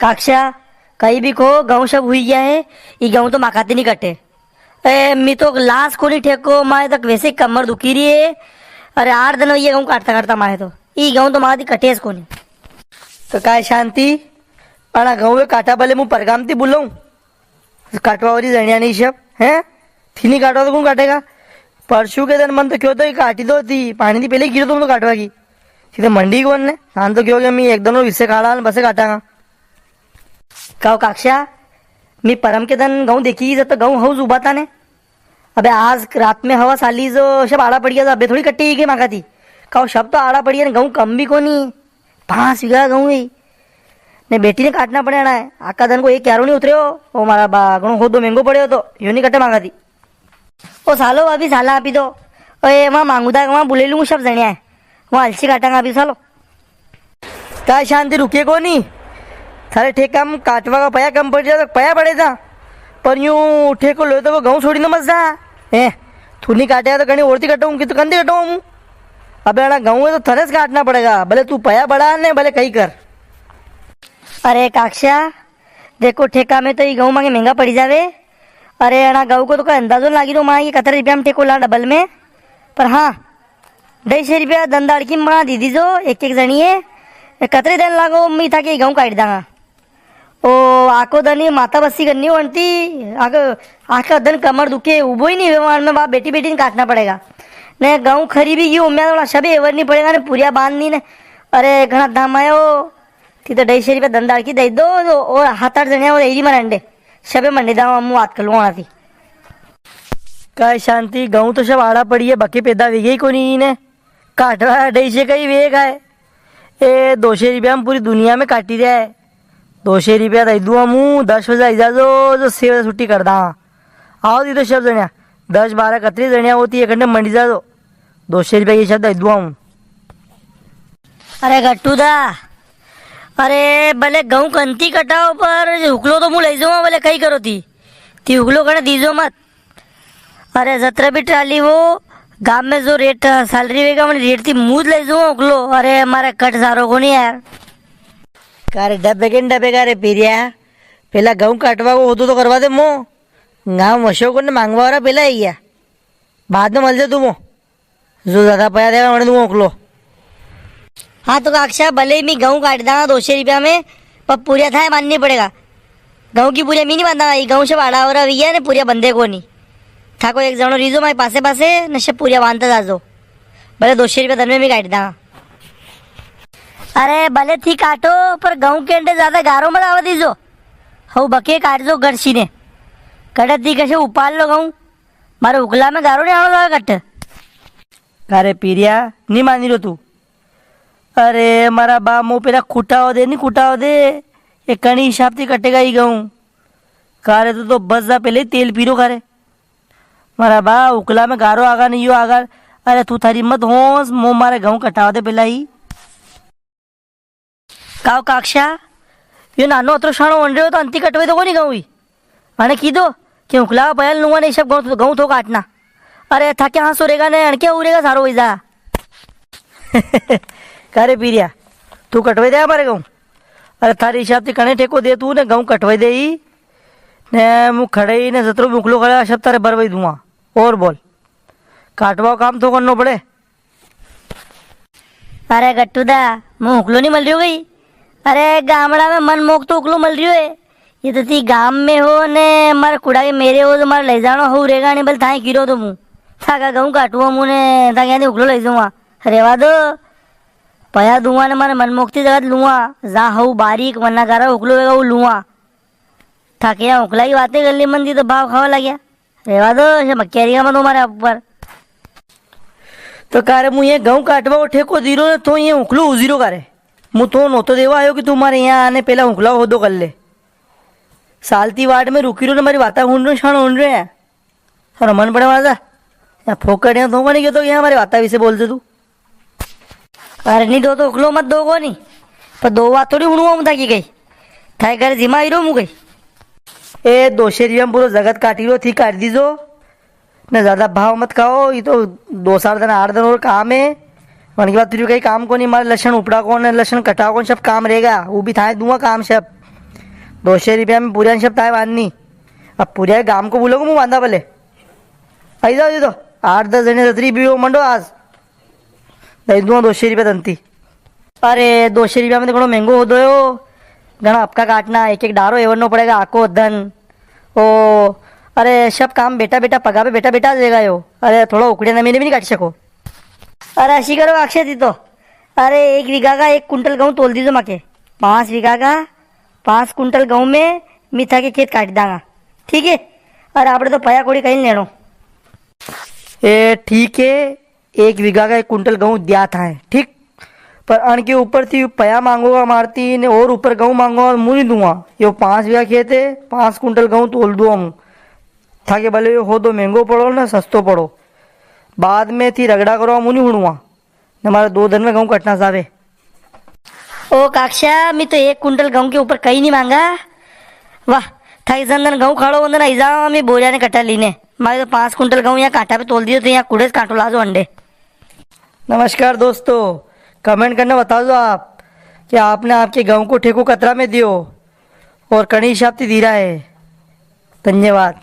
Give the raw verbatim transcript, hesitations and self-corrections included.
काक्षा, कई भी को, गऊं सब हुई गया है, ई गऊं तो माकाती नी कटे। ए, मी तो लास कोनी ठेको, मारे तक वैसे ही कमर दुखी री है। अरे, आठ दिन हुई है गऊं काटता काटता मारे तो, ई गऊं तो माकाती कटे ज कोनी। तो काय शांति, अणा गऊं वे काटा बले मु परगाम ती बुलाऊं? काटवा वाली जणिया नी सब, हैं? थी नी काटवा तो कुण काटेगा? परसू के दिन मन तो क्यो तो ही काटी दो थी, पाणी थी पहले ही गिरो तुम तो काटवा की। सीधे मंडी कोनी ने, नान तो क्यो के मी एक दिन और हिस्से काड़ा ने बसे काटांगा। काओ काक्षा, मी परम के दिन गऊं देखी जब तो गऊं हौज उबाता ने। अबे आज रात में हवा साली जो सब आड़ा पड़ी गया था, अबे थोड़ी कट्टी ही के मांगा थी। काओ सब तो आड़ा पड़ी है ने, गऊं कम भी कोनी। पांच बीघा गऊं ही। ने बेटी ने काटना पड़े ना है। आका दन को एक क्यारो नी उतरे हो। ओ मारा बा, घणो होदो महंगो पड़े हो तो, यो नी कटे मांगा थी। ओ सालो, अभी साला आपी तो। ओ ए, वहाँ मांगूदा, वहाँ बुले लूँ सब जणिया है। वहाँ अलसी काटांगा अभी सालो। का शांति रुके कोनी? थारे ठेका में काटवा का पया कम पड़ जाता, पया पड़े था। पर यूं ठेको लो तो वो गऊं छोड़ी न मत जा। ए, तू नी काटेगा तो कणी और थी कटाऊं, कि तो कंदी कटाऊं हूँ। अबे अणा गऊं है तो थरेस काटना पड़ेगा, भले तू पया बढ़ा ने, भले कई कर। अरे काक्षा, देखो ठेका में तो ई गऊं मांगे महंगा पड़ी जावे। अरे अणा गऊं को तो कोई अंदाजो नी लागी रो मांगे कतरे रुपया में ठेको ला डबल में। पर हाँ, ढाई सौ रुपया दंदाड़की में बना दी दीजो, एक एक जणी है। ए, कतरे दिन लागो, मी थाके गऊं काट दांगा। ओ, आको दन ये माता बस्सी करनी बनती, आको, आका दन कमर दुखे, उबो ही नी हुए, वहां में बाप बेठी बेठी ने काटना पड़ेगा। ने गऊं खरी भी गई, उम्या थोड़ा शबे एवर नी पड़ेगा, ने पूरिया बांधनी ने। अरे, घणा दाम आयो, थी तो ढाई सौ रुपया दंदाड़की दे दो, तो और हात आठ जणिया और एरी मरंडे, शबे मंडी दाम मु बात कर लूं थी। काय शांति, गऊं तो सब आड़ा पड़ी है, बाकी पैदा वे गई कोनी ने। काटवा ढाई सौ कई वेगा है। ए, दो सौ रुपया में पूरी दुनिया में काटी रहा है। दो सौ रुपया दई दूँ हूँ, दस बजे आई जाजो, जो छह बजे छुट्टी कर दा। आओ दी तो सब जणिया, दस बारह कतरी जणिया होती है, एक घंटे मंडी जाजो। दो सौ रुपया ये सब दई दूँ हूँ। अरे गट्टू दा, अरे भले गऊं कंती कटाओ, पर हुकलो तो मु लई जाऊँ, भले कई करो ती। ती हुकलो कने दीजो मत। अरे, जतरा भी ट्राली वो, गाम में जो रेट, सैलरी वेगा, वणी रेट थी मूज ले जाऊँ उकलो। अरे, मारे कट सारो कोनी यार। का रे, डबे के न डबे का रे पीरिया? पेला गऊं काटवा को होदो तो करवा दे मो। गाम वशो को ने मांगवा वाला पेला ही गया। बाद में मल जा तू मो। जो ज्यादा पया देगा, वणे दूंगा उकलो। हाँ तो काक्षा, भले ही मी गऊं काट दांगा दो सौ रुपया में, पर पूरिया थाए बांधनी पड़ेगा। गऊं की पूरिया मी नी बांधा, ये गऊं से बाड़ा हो रहा भैया ने पूरिया बंदे को नी। थाको एक जणो रीजो मारे पासे पासे, नशे पूरिया बांधता जाजो। भले दो सौ रुपया दन में मी काट दांगा। अरे भले थी काटो, पर गऊं के अंडे ज्यादा गारो मत आवा दीजो। हऊ बके काट जो गड़सी ने। कड़त दी कसे उपाल लो गऊं। मारे उकला में गारो नी आणो ज्यादा कट। अरे पीरिया, नी मानी रो तू। अरे मारा बा, मो पेला खुटाओ दे, नी खुटाओ दे। ये कणी हिसाब थी कटेगा ही गऊं। का रे तू तो बस जा, पेला ही तेल पी रो का रे। मारा बा, उकला में गारो आगा नी यो आगा। अरे तू थारी मत होस, मो मारे गऊं कटाओ दे पेला ही। काव काक्षा, यो नानो अतरो शाणो वण रह्यो तो अंती कटवे तो कोनी गऊं ही। अने कीधो के उकला पया लूंगा ने सब गऊं, गऊं थो काटना। अरे थाके हाँसो रेगा ने अणके उरेगा सारो वई जा। का रे पीरिया, तू कटवे दे मारे गऊं? अरे थारी हिसाब थी कणे ठेको दे तू ने गऊं कटवे दे ही। ने मु खड़े ही ने जतरो भी उकलो खड़ा सब तारे बरवई दूंगा। और बोल, काटवा को काम तो करनो पड़े। अरे गट्टू दा, मु उकलो नी मल रियो गई। अरे गामड़ा में मन मोक तो उकलो मल रियो है। ये तो थी गाम में हो ने मारे कुड़ा के मेरे हो तो मारे ले जानो हो रेगा नी, बल थाए गिरो तो मु। थाका गऊं काटूंगा मु ने, थाके यां उकलो ले जाऊंगा। रेवा दो, पया दूंगा ने मारे मन मोकती जगह लूंगा। जा हऊ बारीक वन्ना गारा उकलो वेगा वो लूंगा। थाके यां उकला की बातें कर ली मन थी तो भाव खावा लाग्या। रेवा दो, ऐसे मक्यारी का मत हो मारे ऊपर। तो कारे मु ये गऊं काटवा को ठेको दीरो ने, तो ये उकलो उजीरो कारे। मु तो नोतो देवा आयो कि तू मारे यां आने पेला उकला होदो कर ले। सालती वाट में रुकी रो ने मारी वाता हुण रो, शाणो हुण रो है। थारो मन पड़े वाला जा। या फोकट है, तो कोनी कहतो कि हमारे वाता विषय बोल दे तू। अरे नी दो तो उकलो मत दो कोनी। पर दो बात थोड़ी हुणूं हम थाकी गई। थाई घर जिमा ही रो मु गई। ए, दो सौ रुपया में पूरो जगत काटी रो थी, काट दीजो। ने ज्यादा भाव मत खाओ, ये तो दो चार दिन, आठ दिन और काम है। मन की बात तुझे कई काम कोनी, मारे लसण उपड़ा कोनी, लसण कटा कोनी, सब काम रेगा। वो भी थाए दूंगा काम सब। दो सौ रुपया में पूरिया ने सब ताय बांधनी। अब पूरिया गाम को बोलोगे, मूं बांधा भले। आई जाओ जी तो, आठ दस जने जतरी भी हो मंडो आज। दई दूंगा दो सौ रुपया तंती। अरे, दो सौ रुपया में तो घणो महंगो हो दो यो। घणा हपका काटना, एक एक डारो एवरनो पड़ेगा, आको दन। ओ, अरे, सब काम बेटा बेटा पगा पे बेटा बेटा आ जाएगा यो। अरे, थोड़ा उकड़े ना, मैंने भी नहीं काट सको। अरे, अशी करो अक्षय जी तो। अरे, एक बीघा का एक कुंटल गहूं तोल दीजो माके। पांच बीघा का पांच कुंटल गहूं में मी थाके खेत काट दांगा। ठीक है? अरे, आपने तो पया कोड़ी कहीं लेनो। ए, ठीक है, एक बीघा का एक कुंटल गहूं दिया था है, ठीक, पर अण के ऊपर थी पया मांगोगा मारती ने और ऊपर गहूं मांगोगा, मूं नी दूंगा। यो पांच बीघा खेत है, पांच कुंटल गहूं तोल दूंगा मूं। थाके भले यो हो दो महंगो पड़ो ना सस्तो पड़ो, बाद में थी रगड़ा करो, मूं नी हुणूंगा। ने मारे दो दिन में गहूं कटना सावे। ओ काक्षा, मी तो एक कुंटल गहूं के ऊपर कई नी मांगा। वाह, थाई जन दन गहूं खाड़ो वंदन आई जावा, मी बोरिया ने कटा लीने। मारे तो पांच कुंटल गहूं यहाँ कांटा पे तोल दियो, तो यहाँ कुड़े से कांटो लाजो अंडे। नमस्कार दोस्तों, comment करने बता दो आप कि आपने आपके गहूं को ठेको कतरा में दियो और कणी हिसाब से दीरा है। धन्यवाद।